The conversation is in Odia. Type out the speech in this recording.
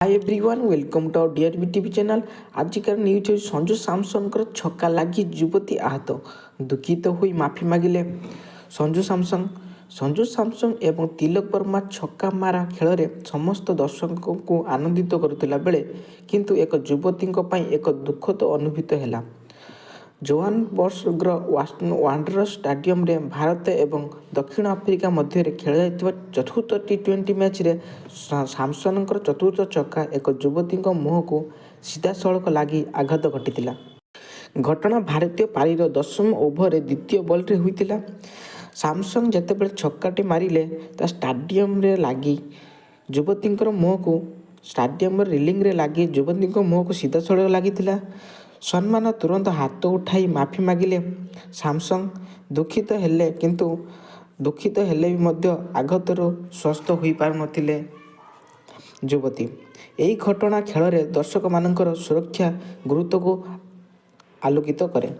Hi everyone, welcome to our DRB TV channel. ଆଜିକାର ନ୍ୟୁଜ୍ ହେଉଛି, ସଞ୍ଜୁ ସାମସନଙ୍କର ଛକା ଲାଗି ଯୁବତୀ ଆହତ, ଦୁଃଖିତ ହୋଇ ମାଫି ମାଗିଲେ ସଞ୍ଜୁ ସାମସନ। ସଞ୍ଜୁ ସାମସନ ଏବଂ ତିଲକ ବର୍ମା ଛକା ମାରା ଖେଳରେ ସମସ୍ତ ଦର୍ଶକଙ୍କୁ ଆନନ୍ଦିତ କରୁଥିଲା ବେଳେ କିନ୍ତୁ ଏକ ଯୁବତୀଙ୍କ ପାଇଁ ଏକ ଦୁଃଖଦ ଅନୁଭୂତ ହେଲା। ଜୋହାନ୍ସବର୍ଗର ୱାଣ୍ଡରର୍ସ ଷ୍ଟାଡିୟମରେ ଭାରତ ଏବଂ ଦକ୍ଷିଣ ଆଫ୍ରିକା ମଧ୍ୟରେ ଖେଳାଯାଇଥିବା ଚତୁର୍ଥ ଟି-20 ମ୍ୟାଚ୍ରେ ସାମସନଙ୍କର ଚତୁର୍ଥ ଛକା ଏକ ଯୁବତୀଙ୍କ ମୁହଁକୁ ସିଧାସଳଖ ଲାଗି ଆଘାତ ଘଟିଥିଲା। ଘଟଣା ଭାରତୀୟ ପାରିର 10ମ ଓଭରରେ ଦ୍ୱିତୀୟ ବଲ୍ରେ ହୋଇଥିଲା। ସାମସନ୍ ଯେତେବେଳେ ଛକାଟି ମାରିଲେ, ତା ଷ୍ଟାଡିୟମରେ ଲାଗି ଯୁବତୀଙ୍କର ମୁହଁକୁ, ଷ୍ଟାଡିୟମର ରେଲିଂରେ ଲାଗି ଯୁବତୀଙ୍କ ମୁହଁକୁ ସିଧାସଳଖ ଲାଗିଥିଲା। ସମ୍ମାନ ତୁରନ୍ତ ହାତ ଉଠାଇ ମାଫି ମାଗିଲେ ସାମସନ୍। ଦୁଃଖିତ ହେଲେ, କିନ୍ତୁ ଦୁଃଖିତ ହେଲେ ବି ମଧ୍ୟ ଆଘାତରୁ ସ୍ୱସ୍ଥ ହୋଇପାରୁନଥିଲେ ଯୁବତୀ। ଏହି ଘଟଣା ଖେଳରେ ଦର୍ଶକମାନଙ୍କର ସୁରକ୍ଷା ଗୁରୁତ୍ୱକୁ ଆଲୋକିତ କରେ।